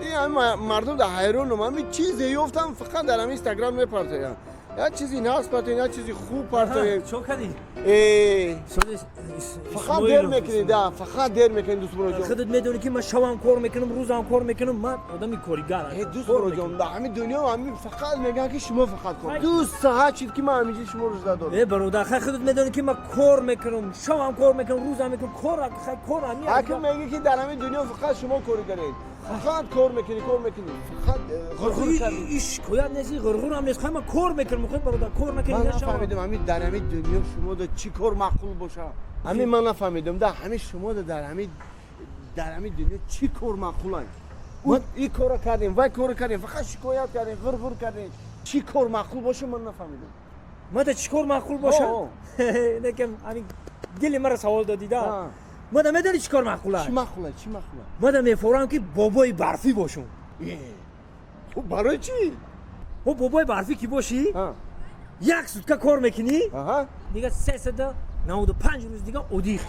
Ин мардум дар ҳайронам, ҳамин чизе ёфтам, фақат дар ҳамин Инстаграм мепартоям. Як чизи нағз партоем, як чизи хуб партоем. Чо кардӣ? Э, фақат дер мекунӣ, да, фақат дер мекунӣ, дӯстмуроҷон. Худат медонӣ, ки ман шавам кор мекунам, рӯзам кор мекунам, ман одами коригар. Э, дӯстмуроҷон, дар ҳамин дунё ҳамин фақат мегӯянд, ки шумо фақат кор. 2 саат шид, ки ман ҳаминҷи шуморо жда дорам. Э, бародар, хай, худат медонӣ, ки ман кор мекунам, шавам кор мекунам, рӯзам мекунам, кор, хай, кор ҳамин. Ҳаким мегӯ, ки дар ҳамин дунё фақат шумо коригаред, фақат кор мекунӣ, кор мекунӣ, фақат ғурғур кардӣ. Иш шикоят нест, ғурғурам нест. Хай, ман кор мекунам, хай, бародар, кор накунӣ Ман нашавам. нафаҳмидам, ҳамин дар ҳамин дунё шумо да чӣ кор маъқул боша. Ҳамин ман нафаҳмидам, да, ҳамин шумо да дар ҳамин дунё чӣ кор маъқуланд? И кора кардем, вай кора кардем, фақат шикоят кардем, ғурғур кардем. Чӣ кор маъқул боша, ман нафаҳмидам. Мада чӣ кор маъқул боша? Некам ҳамин дили мара савол додида. Мада медонӣ, чӣ кор маъқул Чӣ аст? маъқула, чӣ маъқула? Мада мефорам, ки бобои барфӣ бошум. Хуб, барои чӣ? О, бобои барфӣ ки бошӣ, як сутка кор мекунӣ, дига 395 рӯз дига отдых.